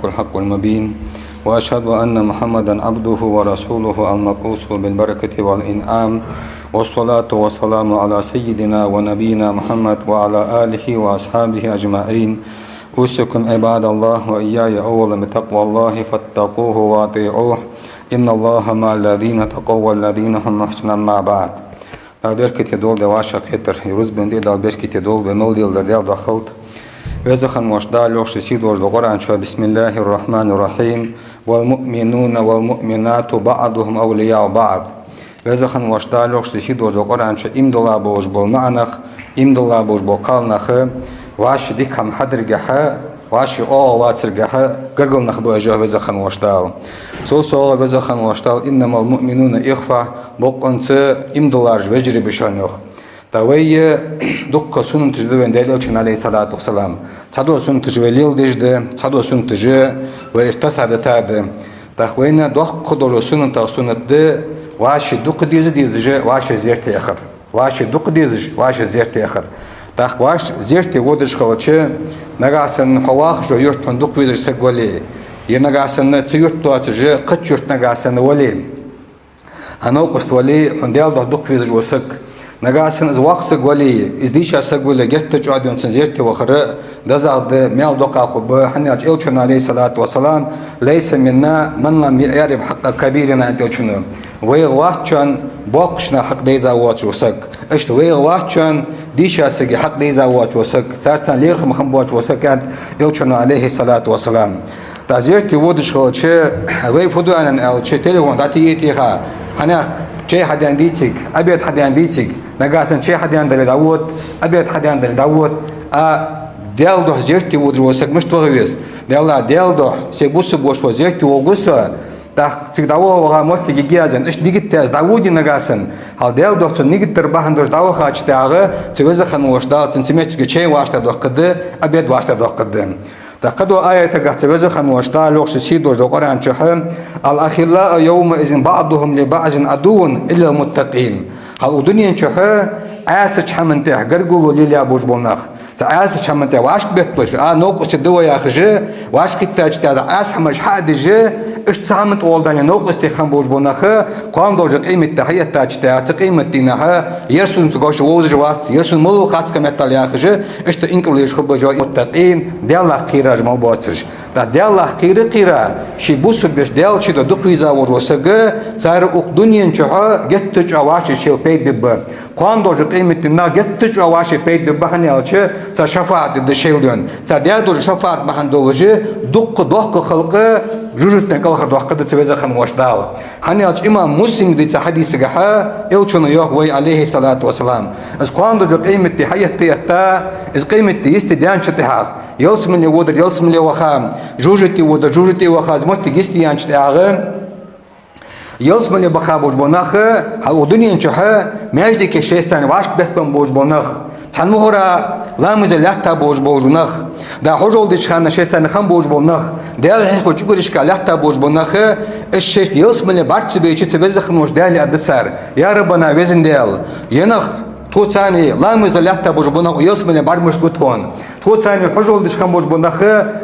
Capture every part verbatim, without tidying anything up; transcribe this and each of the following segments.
الحق المبين، وأشهد أن محمدا عبده ورسوله المبعوث بالبركة والإنعام، والصلاة والسلام على سيدنا ونبينا محمد وعلى آله وأصحابه أجمعين. أوصيكم عباد الله وإياي أولا بتقوى الله فاتقوه وأطيعوه. إن الله مع الذين اتقوا والذين هم محسنون. أما بعد. Дала беркате долда вай вӀашагӀкхетар, е рузбан ди Дала беркате долда, вай мел леладар Даьла духьа хилда. Веза хинна волча Дала йоах ший сийдолча Къуръан чу: بسم الله الرحمن الرحيم. والمؤمنون والمؤمنات بعضهم أولياء بعض. Веза хинна волча Дала йоах ший сийдолча Къуръан чу: иман дилла болаш бола маӀа нах, иман дилла болаш бола кхалнах, вӀаший дика хӀама хьадергахьа, вӀаший оагӀув лацаргахьа гаргара нах ба уж, йоах Веза хинна волча Дала. Цул совгӀа Веза хинна волча Дала: إنما المؤمنون إخوة, бокъонца иман диллараш вежарий ба шоана, йоах. ТӀаккха вай дуккха суннаташ да вайна Даьла Элчан, عليه الصلاة والسلام. Цхьадола суннаташ вай леладеш да, цхьадола суннаташ вай иштта тасса дита да. ТӀаккха вайна доккха долча суннатех суннат да вӀаший дукха деза дезаш, вӀаший зерат яхар. ВӀаший дукха дезаш, вӀаший зерат яхар. ТӀаккха вӀаший зерате водаш хилча, нагахьа санна хьо вахаш йола юрта хьона дукха везаш саг вале, е нагахьа санна цу юрта доацаш кхыча юрта нагахьа санна вале, хьа новкъост вале, хьона Даьла духьа дукха везаш вола саг, нагахьа санна из воккха саг вале, из дийша саг вале, геттара чӀоагӀа да цунна зерате вахар, дезагӀа да, маьл дукха хургба, хӀана аьлча Элчано, عليه الصلاة والسلام: ليس منا من لم يعرف حق كبيرنا, аьннад Элчано. Вайх вац шоана боккхача наха хьакъ дийза воацаш вола саг. Иштта вайх вац шоана дийша сага хьакъ дийза воацаш вола саг, царца лерхӀам хинна боацаш вола саг, аьннад Элчано, عليه الصلاة والسلام. ТӀаккха зерате водаш хилча, вай фу ду аьнна аьлча, телефон дӀатеха-теха, хьанах чай хьадаьнна дий цига, обед хьадаьнна дий цига, нагахьа санна чай хьадаьнна дале дӀавода, обед хьадаьнна дале дӀавода. А Даьла духьа зерате водаш вола саг мишта ваха веза? Даьла, Даьла духьа, се бусалба воша волча зерате воагӀа со, тӀаккха цига дӀаваха ваха моттиг йига яздаь, иштта нигат яздаь дӀаводе нагахьа санна. Хьал Даьла духьа цунна нигат дар бахьан долаш дӀавахача тӀехьагӀа, цу Веза хинна волча Дала цунна цу моттиге чай вӀаштӀехьадоаккхаргда, обед вӀаштӀехьадоаккхаргда. ТӀаккха кхыдолча аятагахь цу Веза хинна волча Дала йоах ший сийдолча Къуръан чу: الأخلاء يومئذ بعضهم لبعض عدو إلا المتقين. Хьал укх дунен чухь Ӏаьсача хӀаман тӀехь гаргало лелаяь болаш бола нах, цу Ӏаьсача хӀаман тӀехь вӀашка бетталуш, а, новкъостий да вай яхаш, вӀашкахетача тӀехьа Ӏаьса хӀамаш хьа а деш, иштта цу хӀаман тӀа гӀолла даьнна новкъостий хинна болаш бола нах, кхоана долча къематдийнахьа хьаэттача тӀехьа, цу къематдийнахьа ер сона цу гоша вовзаш вац, ер сона мала ва хац кхы меттел яхаш, иштта инкарло еш хургба уж, المتقين, Даьлах кхераш мел боацараш. ТӀаккха Даьлах кхера-кхера, ший бусалба веший Даьла чу дукха веза волаш вола саг, цар укх дунен чухь геттара чӀоагӀа вӀаший шоайла пайда бергба. Кхоана долча къематдийнахьа геттара чӀоагӀа вӀаший пайда бергба, хӀана аьлча цар шафаӀат дергда шоайла. Цар даь долча шафаӀат бахьан долаш дуккха доккха халкъ жожагӀатен кӀалхардоаккхаргда цу Веза хинна волча Дала. ХӀана аьлча имам Муслима дийцача хьадисагахь Элчано йоах вайга, عليه الصلاة والسلام: из кхоана долча къематди хьаэтта-этта, из къематди йисте даьнначул тӀехьагӀа, ялсмале водар ялсмале ваха, жожагӀате водар жожагӀате ваха, из моттиг йисте яьнначул тӀехьагӀа, ялсмале баха болаш бола нах, хьал укх дунен чухь маьждиге шоашца вӀашка беттабенна болаш бола нах, цхьан мугӀара ламаза лаьтта болаш бола нах, дӀа хьажол деча хана шоашца хинна болаш бола нах, Даьла хьехаве чугурашка лаьтта болаш бола нах, уж шоашта ялсмале бӀарга ца байча, цу Веза хинна волча Даьлага аргда цар: يا ربنا, Веза Даьла, е нах, тхоца ламаза лаьтта болаш бола нах, укх ялсмале бӀаргагуш гу тхона. Тхоца хьажол деш хинна болаш бола нах,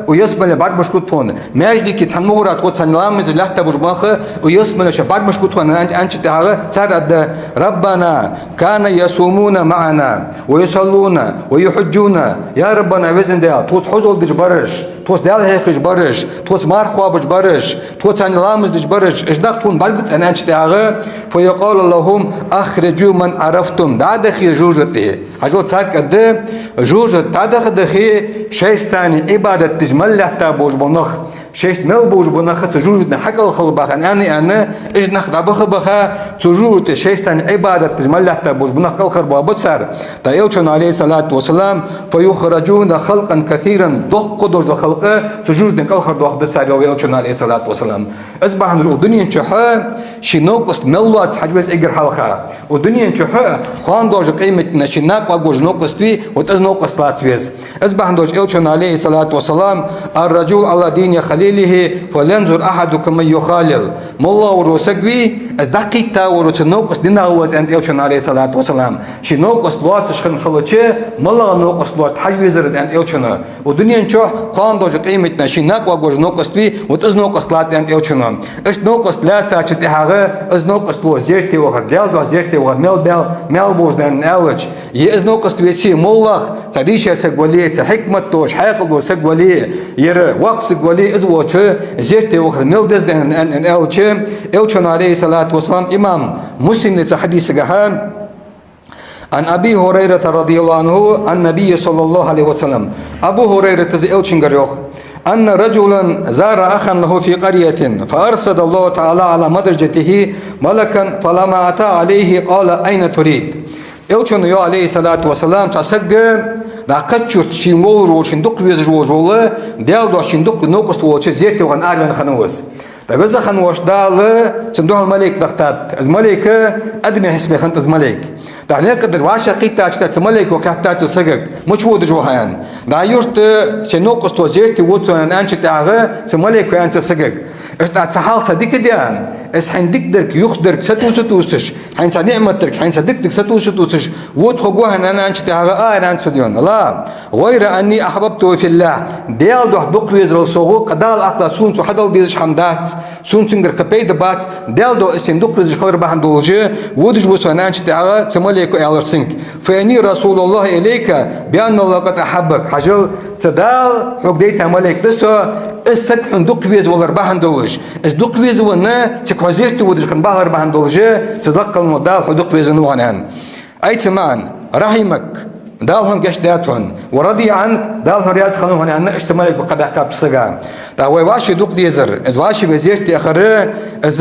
укх ялсмале бӀаргагуш гу тхона. Маьждиге цхьан мугӀара тхоца ламаза лаьтта болаш бола нах, укх ялсмале шоашта бӀаргагуш гу тхона, аьн-, аьнначул тӀехьагӀа цар аргда: ربنا كانوا يصومون معنا ويصلون ويحجون. Я Раббана, Веза Даьла, тхоца хьажол деш бараш, тхоца Даьла хьехаш бараш, тхоца марха кхоабаш бараш, тхоца ламаз деш бараш, уж нах тхона бӀаргагуц аьнначул тӀехьагӀа, فيقال لهم: أخرجوا من عرفتم. ДӀа а дахе жожагӀате. Хьажал, царга аргда: жожагӀате дӀа а даха-дахе, шоашца Ӏибадат деш мел лаьтта болаш бола нах, шоашта мел болаш бола нах цу жожагӀатен хьакӀалхарбаха, аьнна, аьнна, уж нах дӀабаха-баха, цу жожагӀате шоашца Ӏибадат деш мел лаьтта болаш бола нах кӀалхарбоаккхаргба цар. ТӀаккха Элчано, عليه الصلاة والسلام: فيخرجون خلقا كثيرا, доккха долаш дола халкъ цу жожагӀатен кӀалхардоаккхаргда цар, йоах Элчано, عليه الصلاة والسلام. Из бахьан долаш укх дунен чухь ший новкъост мел лоаца хьажа веза эггара хьалха. Укх дунен чухь кхоана долча къематдийнахьа ший накъаваргволаш новкъост вий, вот из новкъост лаца веза. Из бахьан долаш Элчано, عليه الصلاة والسلام: الرجل على دين خليله فلينظر أحدكم من يخالل. МоллагӀа вола саг вий, Из дӀакхийтта волча цу новкъост динагӀа ва из, аьннад Элчано, Ӏалайхи ссалату вассалам. Ший новкъост лоацаш хинна хилча, малагӀа новкъост лоацаш хьажа везар из, аьннад Элчано. Укх дунен чу, кхоана долча къематдийнахьа ший накъаваргволаш новкъост вий, вот из новкъост лаца, аьннад Элчано. Иштта новкъост лаьцачул тӀехьагӀа, из новкъост ва зерате вахар, Даьла духьа зерате вахар, мел, мел, мел болаш да аьнна аьлча, е из новкъост веце, моллагӀа цхьа дийша саг вале, цхьа хьикмат долаш, хьаькъал дола саг вале, е воккха саг вале, из волча зерате вахар мел деза да аьнна, аьнна, аьнна аьлча, Элчано, Ӏалайхи ссалату вассалам, имам Муслима цу хьадисагахьа, عن أبي هريرة رضي الله عنه عن النبي صلى الله عليه وسلم. Абу Хурайрата из Элчангара йоах: أن رجلا زار أخا له في قرية، فأرصد الله تعالى على مدرجته ملكا، فلما أتى عليه قال: أين تريد؟ Элчано йоах, Ӏалайхи ссалату вассалам, цхьа саг, дӀа кхыча юрта шийна волаш вола, шийна дукха везаш волаш вола, Даьла духьа шийна дукха новкъост волча зерате ваха араваьнна хиннав из. ТӀаккха Веза хинна волча Дала цунна духьал малейк дахийтад. Из малейк, адамий хьисапе хиннад из малейк. ТӀаккха наькъа тӀара вӀашагӀкхийттача, цу малейко хаьттад цу сагага: «Мича водаш ва хьо?» — аьнна. «ДӀа юрта, сай новкъост ва, зерате вода со», — аьнна, аьнначул тӀехьагӀа, цу малейко аьннад цу сагага: «Иштта цхьа хьал цхьа дика да, аьнна. Из хьайна дика дарг, юха дарг сатувса тувсаш, хьайна цхьа ниӀмат дарг, хьайна цхьа дика дарг сатувса тувсаш, вода хьо гу хьона», — аьнна, аьнначул тӀехьагӀа, ара аьннад цо, дий хьона: «لا، غير أني أحببته في الله. Даьла духьа дукха везарал совгӀа, кхы Дала акхалла сона цо хьадала дезаш хӀама дац, сона цунгара кхы пайда бац, Даьла духьа из сона дукха везаш хилар бахьан долаш, водаш ва со», — аьнначул тӀехьагӀа, цу малейко аьлар цунга: «فإني رسول الله إليك بأن الله قد أحبك». Хьажал, цу Дала хьога дайта малейк да со, из саг хьона дукха веза валар бахьан долаш, из дукха везавенна, цига хьо зерате водаш хинна валар бахьан долаш, цу лакхаволча Дала хьо дукха везавенна ва хьона, аьнна. Ай цун маӀан: «رحمك», Дала хьона гешт даьд хьона, «ورضي عنك», Дала хьона раьза хиннав хьона, аьнна, иштта малейко кхаъ баьккхаб цу сага. ТӀаккха вай вӀаший дукха дезар, из вӀаший вай зерате вахар, из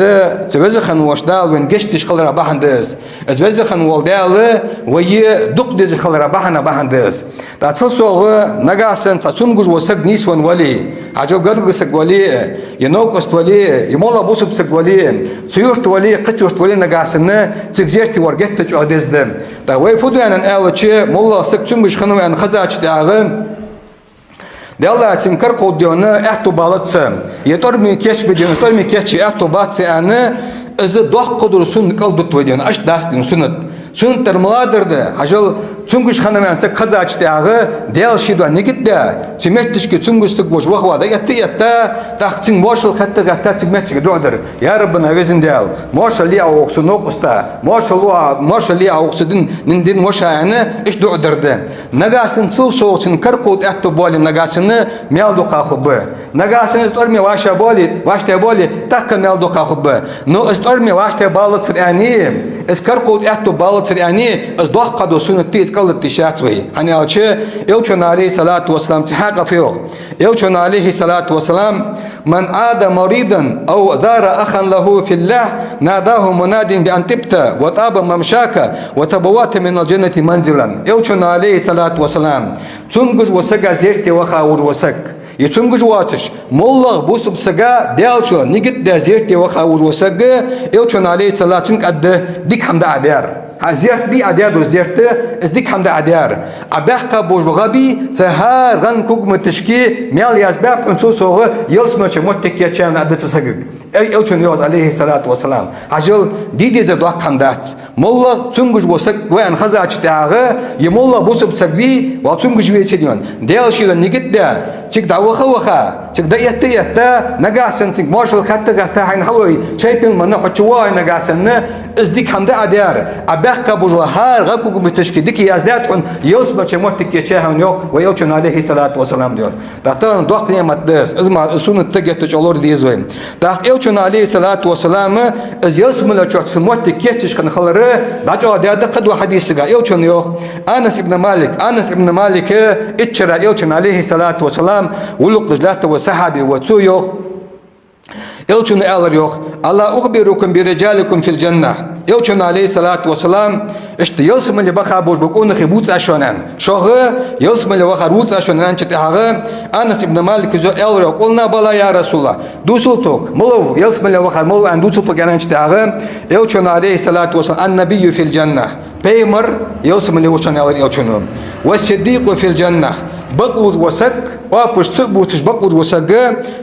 цу Веза хинна волча Дала вайна гешт деш хилара бахьан да из. Из Веза хинна вола Даьла вай дукха дезаш хилара бахьан, бахьан да из. ТӀаккха цул совгӀа, нагахьа санна цхьа цамогаш вола саг нийсвенна вале, хьажал, гаргара саг вале, е новкъост вале, е моллагӀа бусалба саг вале, цу юрта вале, кхыча юрта вале, нагахьа санна цига зерате вар геттара чӀоагӀа деза да. ТӀаккха вай фу ду аьнна аьлча, моллагӀа саг цамогаш хиннав аьнна хезачул тӀехьагӀа, Даьла, цунга кара кховда, дий хьона, аьттув балац, е тӀормий кийчбе, дий хьона, тӀормий кийчъе аьттув бац аьнна, из доккха дола суннат кӀалдут вай, дий хьона, иштта дац, дий хьона, суннат. Суннатара маладар да, хьажал, цамогаш хиннав аьнна саг хезачул тӀехьагӀа, Даьла ший духьа нигат а даь, цу метташка цамогаш саг волча вахавар дӀаэтта а этта, тӀаккха цунга моаршал хетта а хетта, цига метташка дуӀа дар: «Я Раббана, Веза Даьла, моаршал ле Ӏа укх са новкъоста, моаршал ле Ӏа, моаршал ле Ӏа укх са дин, дин, дин воша», — аьнна, иштта дуӀа дар да. Нагахьа санна цул совгӀа цунга кара кховда аьттув бале, нагахьа санна маьл дукха хургба. Нагахьа санна из тӀормий вӀаший бале, вӀаший бале, тӀаккха маьл дукха хургба. Но из тӀормий вӀаший балацар аьнна, из кара кховда аьттув балацар аьнна, из доккха дола суннат да, из кӀалдуш яц вай. ХӀана аьлча, Элчано, Ӏалайхи ссалату вассалам, цхьа хьакъ фу йоах? Элчано, Ӏалайхи ссалату вассалам: «من عاد مريضا أو زار أخا له في الله ناداه مناد بأن طبت وطاب ممشاك وتبوأت من الجنة منزلا». Элчано, Ӏалайхи ссалату вассалам, цамогаш вола сага зерате ваха волаш вола саг, е цамогаш воацаш, моллагӀа бусалба сага, Даьла ший духьа нигат а даь, зерате ваха волаш вола саг, Элчано, Ӏалайхи ссалату, цунга аргда: «Дика хӀама да Ӏа даьр. Хьа зерат дий Ӏа даьр, зерат, из дика хӀама да Ӏа даьр. Ӏа баьккха болаш бола гӀа бий, цу хӀара гӀан когаметашка маьл язбаьб хьона цул совгӀа, ялсмален чу моттиг кийчъяь хьона», — аргда цу сагага. Эл-, Элчано йоах из, Ӏалайхи ссалату вассалам. Хьажал, де дезар доккха хӀама дац. МоллагӀа цамогаш вола саг ва аьнна хезачул тӀехьагӀа, е моллагӀа бусалба саг вий, вал цамогаш веце, дий хьона, Даьла ший духьа нигат а даь, цига дӀаваха а ваха, цига дӀаэтта а этта, нагахьа санна цунга моаршал хетта а хетта, хьайна хьалой, шайпин манна хьо чу воагӀе, нагахьа санна, из дика хӀама да Ӏа даьр, Ӏа баьккха болаш бола хӀара гӀа когаметашка дика яздаьд хьона, ялсмален чу моттиг кийчъяь хьона, йоах вай Элчано, Ӏалайхи ссалату вассалам, дий хьона. ТӀаккха тахан доккха ниӀмат да из, из ма-, из суннат да, геттара чӀоагӀа лора деза вай. ТӀаккха Элчано, Ӏалайхи ссалату вассалам, из ялсмален чу цун моттиг кийчъеш хинна хилар дӀачӀоагӀдаьд кхыдолча хьадисага. Элчано йоах, Анас ибн Малик, Анас ибн Малик, итт шера Элчано, Ӏалайхи ссалату вассалам, гӀулакх деш латташ вола сахьаби ва, цо йоах, Элчано аьлар йоах: «ألا أخبركم برجالكم في الجنة». Элчано, Ӏалайхи ссалату вассалам, Иштта ялсмале баха болаш бола къонахий бувцаш шоана аьнна. Шух ялсмале вахар вувцаш шоана аьнначул тӀехьагӀа Анас ибн Малика йоах, аьлар: «قلنا بلى يا رسول الله». Дувцал тхога, малав ялсмале вахар, малав аьнна дувцал тхога аьнначул тӀехьагӀа, Элчано, عليه الصلاة والسلام: «النبي في الجنة». Пайхамар ялсмале ва шоана, аьлар Элчано. «والصديق في الجنة». Бакълувш вола саг, оапаш ца бувцаш бакълувш вола саг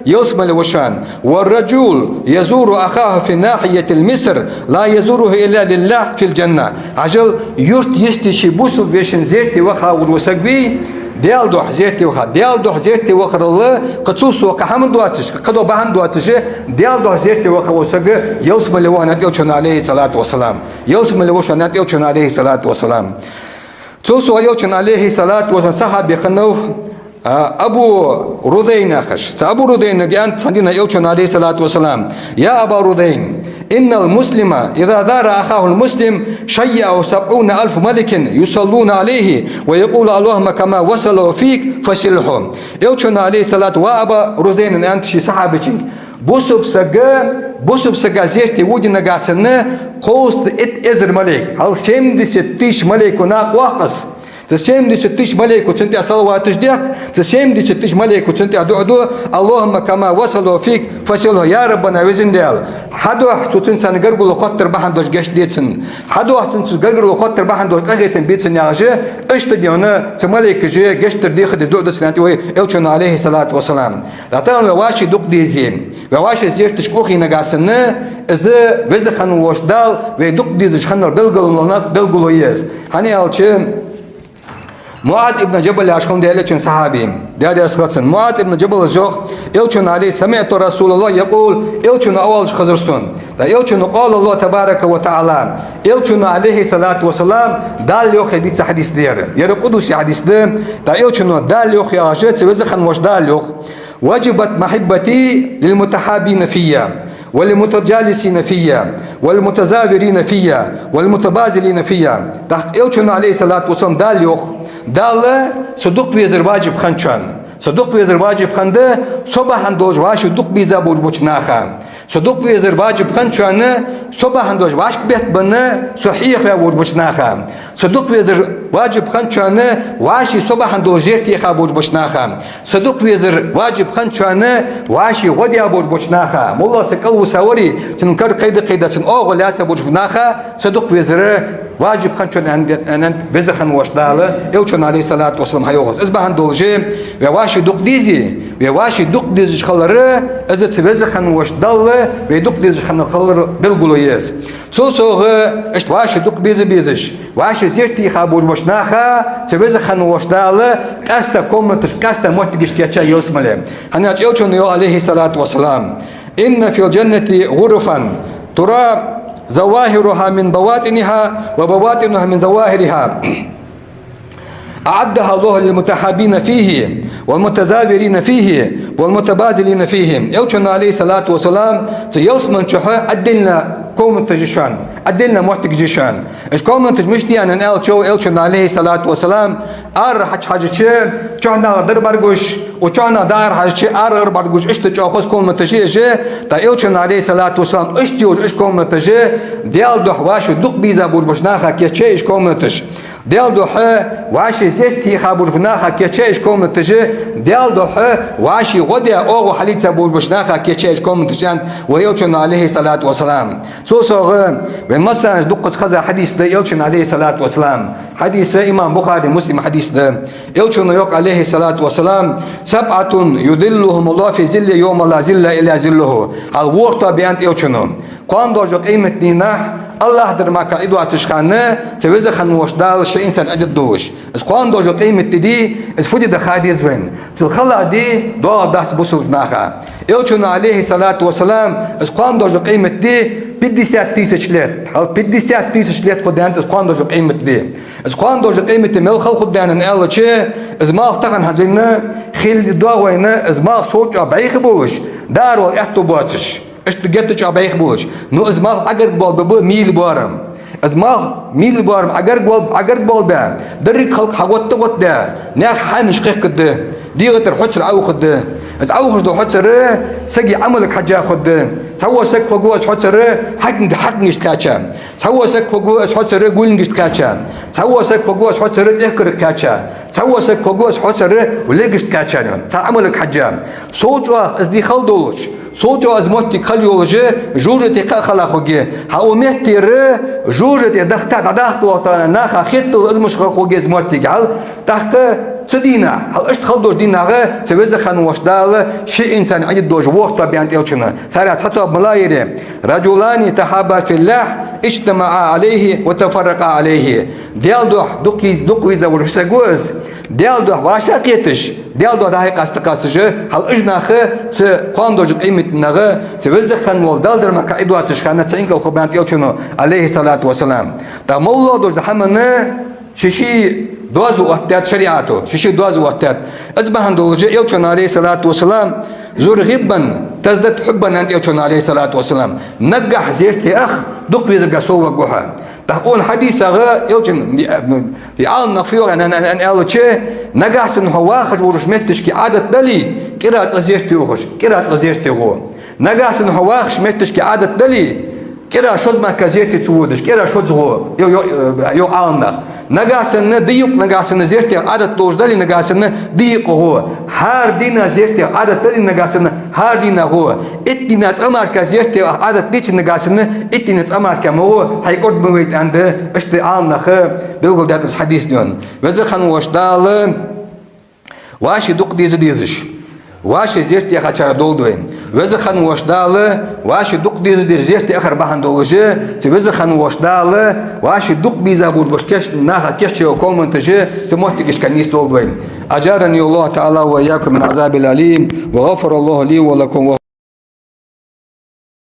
ялсмале ва шоана. «والرجل يزور أخاه في ناحية المصر لا يزوره إلا لله في الجنة». Хьажал, юрта йисте ший бусалба вешийна зерате ваха волаш вола саг вий, Даьла духьа зерате ваха. Даьла духьа зерате вахарал кхы цул совгӀа кхы хӀама доацаш, кхы дола бахьан доацаш, Даьла духьа зерате ваха вола саг ялсмале ва шоана, аьннад Элчано, عليه الصلاة والسلام. Ялсмале ва шоана, аьннад Элчано, عليه الصلاة والسلام. Цул совгӀа Элчан, عليه الصلاة والسلام, сахьабий хиннав, а, Абу Рудайн яхаш. Цу Абу Рудайнага аьннад цхьан дийнахьа Элчано, عليه الصلاة والسلام: «يا أبا ردين، إن المسلم إذا زار أخاه المسلم شيعه سبعون ألف ملك يصلون عليه ويقول: اللهم كما وصله فيك فصله». Элчано, عليه الصلاة: «Ва Аба Рудайн», — аьннад ший сахьабийчунга, Бусалба сага, бусалба сага зерате воде нагахьа санна кхузткъа итт эзар малейк, хьал семьдесят тысяч малейко накъавоаккх из. Цу семьдесят тысяч малейко цунна тӀа салаваташ дехк, цу семьдесят тысяч малейко цунна тӀа дуӀа ду: «اللهم كما وصله فيك فصله». Я Раббана, везан Даьла, хьа духьа цо цунца гаргало хоттар бахьан долаш гешт де цунна. Хьа духьа цунца гаргало хоттар бахьан долаш къахетам бе цунна, яхаш, иштта дийна цу малейкаша гешт дар дехар деза дуӀа ду цунна, аьннад вай Элчано, عليه الصلاة والسلام. ТӀаккха вай вӀаший дукха дезе, вай вӀаший зераташка ухе нагахьа санна, из Веза хинна волча Дала вай дукха дезаш хиннар белгало, белгало я из. ХӀана аьлча, МуӀаз ибн Джабал яхаш хиннав Даьла Элчан сахьаби, Даьла раьза хилва цунна. МуӀаз ибн Джабала йоах, Элчано, عليه: «سمعت رسول الله يقول», Элчано оалаш хезар сона. ТӀаккха Элчано: «قال الله تبارك وتعالى». Элчано, عليه الصلاة والسلام, Дала йоах яхаш дийца хьадис да ер. Ер къудси хьадис да. ТӀаккха Элчано Дала йоах яхаш, цу Веза хинна волча Дала йоах: «وجبت محبتي للمتحابين في، وللمتجالسين في، والمتزاورين في، والمتباذلين في». ТӀаккха Элчано, عليه الصلاة والسلام, Дала йоах: «Дала со дукха везар важиб хиннад шоана. Со дукха везар важиб хиннад со бахьан долаш вӀаший дукха беза болаш болча наха. Со дукха везар важиб хиннад шоана со бахьан долаш вӀашка бетта бенна, со хьехаваь волаш болча наха. Со дукха везар важиб хиннад шоана вӀаший со бахьан долаш зерате яха болаш болча наха. Со дукха везар важиб хиннад шоана вӀаший гӀо даь болаш болча наха». МоллагӀа саг кӀалвиса варе, цун кара кхайда-кхайда, цун оагӀув лаьца болаш болча наха со дукха везар важиб хиннад шоана, аьннад, аьннад Веза хинна волча Дала Элчано, عليه الصلاة والسلام, хьайоах из. Из бахьан долаш вай вӀаший дукха дезе, вай вӀаший дукха дезаш хилар, из цу Веза хинна волча Дала вай дукха дезаш хинна хилар белгало я из. Цул совгӀа, иштта вӀаший дукха беза-безаш, вӀаший зерате яха болаш болча наха цу Веза хинна волча Дала къаьстта комнаташ, къаьстта моттигаш кийчъяьй ялсмале. ХӀана аьлча Элчано йоах, عليه الصلاة والسلام: «إن في الجنة غرفا ترى ظواهرها من بواطنها وبواطنها من ظواهرها أعدها الله للمتحابين فيه والمتزاورين فيه والمتباذلين فيه». Элчано, عليه الصلاة والسلام, цу ялсмала чухь отдельно комнаташ я шоана, отдельно моттигаш я шоана. Уж комнаташ мишта я аьнна аьлча, Элчано, عليه الصلاة والسلام, арара хьачухьежача чухьнахьара дар бӀаргагуш, укх чухьнахьара дар хьежача арара дар бӀаргагуш, иштта чӀоагӀа хоза комнаташ я уж. ТӀаккха Элчано, عليه الصلاة والسلام, иштта йолаш уж комнаташ Даьла духьа вӀаший дукха беза болаш болча наха кийчъяьй уж комнаташ. Даьла духьа вӀаший зерате яха болаш болча наха кийчъяьй уж комнаташ, Даьла духьа вӀаший гӀо даь, оагӀув хьалаьца болаш болча наха кийчъяьй уж комнаташ, аьннад вай Элчано, عليه الصلاة والسلام. Цул совгӀа, вайна массанена дуккхаза хеза хьадис да Элчан, عليه الصلاة والسلام. Хьадис имам Бухари, Муслима хьадис да. Элчано йоах, عليه الصلاة والسلام: «سبعة يظلهم الله في ظله يوم لا ظل إلا ظله». Хьал ворхӀ тоаба я, аьннад Элчано. Кхоана долча къематдийнахьа АллахӀ дар мара кхы Ӏи доацача хана, цу Веза хинна волча Дала ший инсан Ӏи дергдолаш. Из кхоана долча къематди, из фу ди да ха деза вайна. Цул хала ди доагӀаргдац бусалба наха. Элчано, عليه الصلاة والسلام, из кхоана долча къематди пятьдесят тысяч лет, хьал пятьдесят тысяч лет хургда, аьннад, из кхоана долча къематди. Из кхоана долча къематди мел хала хургда аьнна аьлча, из малх тахан хьажийна, хилли доагӀа вайна, из малх сов чӀоагӀа бӀайха болаш, даар вала аьттув боацаш. Иштта геттара чӀоагӀа бӀайха болаш. Ну, из малх Ӏогаргбоалабергба мийла боарам. Из малх мел боарам Ӏагарг бол-, Ӏагарг болабаь, деррига халкъ хьагӀотта-гӀоттадаь, наьха хьанаш кхехкаргда, дегӀа тӀара хьоцар Ӏоухаргда. Из Ӏоухаш дола хьоцар сага Ӏамалга хьежжа хургда. Цхьавола саг хургва из хьоцар хьакимга-, хьакимгашта кхаьча. Цхьавола саг хургва из хьоцар гулингашта кхаьча. Цхьавола саг хургва из хьоцар тӀехкарга кхаьча. Цхьавола саг хургва из хьоцар лергашта кхаьча. Цхьа Ӏамалга хьежжа. Сов чӀоагӀа из ди хала долаш, сов чӀоагӀа из моттиг хала йолаш, жожагӀате кхаъ хала хургья. Хьа укх меттера жожагӀате дахта дӀадахка лоаттача наха хеталуш из мишта хала хургья из моттиг хьал. ТӀаккха цу дийнахьа, хьал иштта хала долча дийнахьа, цу Веза хинна волча Дала ший инсан Ӏибадат деш ворхӀ тоаба, аьннад Элчано. Царех цхьа тоаба малагӀа я? «رجلان تحابا في الله اجتمعا عليه وتفرقا عليه». Даьла духьа дукха вез-, дукха везаш вола саг ва из. Даьла духьа вӀашагӀкхеташ, Даьла духьа дӀа-хьа къаста-, къасташ, хьал уж нах цу кхоана долча къематдийнахьа, цу Веза хинна волча Далла дар мара кхы Ӏи доацаш хинна цу Ӏинкал хургба, аьннад Элчано, عليه الصلاة والسلام. ТӀаккха моллагӀа долча хӀаманна ший-ший доазув оттадаьд шариӀато, ший-ший доазув оттадаьд. Из бахьан долаш Элчано, عليه الصلاة والسلام: «زر غبا تزدد حبا», аьннад Элчано, عليه الصلاة والسلام. Наггахьа зерате аха, дукха везарга совгӀа хьо. ТӀаккха укх хьадисагӀа Элчано, и, и Ӏаламнаха фу йоах аьнна, аьнна, аьнна аьлча, нагахьа санна хьо вахаш волча метташка Ӏадат дале, кӀира цкъа зерате ухаш, кӀира цкъа зерате гӀо. Нагахьа санна хьо вахача метташка Ӏадат дале, кӀира шозза мара зерате ца водаш, кӀира шозза гӀо, йо-, йо-, йоах Ӏаламнаха. Нагахьа санна ди юкъе, нагахьа санна зерате Ӏадат долаш дале, нагахьа санна ди юкъе гӀо. ХӀара дийнахьа зерате Ӏадат дале, нагахьа санна хӀара дийнахьа гӀо. Итт дийнахьа цкъа мара зерате Ӏадат дича, нагахьа санна итт дийнахьа цкъа мара ма гӀо, хьай кӀорда ма вайта, аьннад, иштта Ӏаламнаха белгалдаьд из хьадис дийна. Веза хинна волча Дала вӀаший дукха деза дезаш, вӀаший зерате яхачарех долда вай. Веза хинна волча Дала вӀаший дукха деза дезаш зерате яхар бахьан долаш, цу Веза хинна волча Дала вӀаший дукха безаш болча кеч-, наха кийчъяь йола комменташ цу моттигашка нийсдолда вай. أجارني الله تعالى وإياكم من العذاب الأليم، وغفر الله لي ولكم.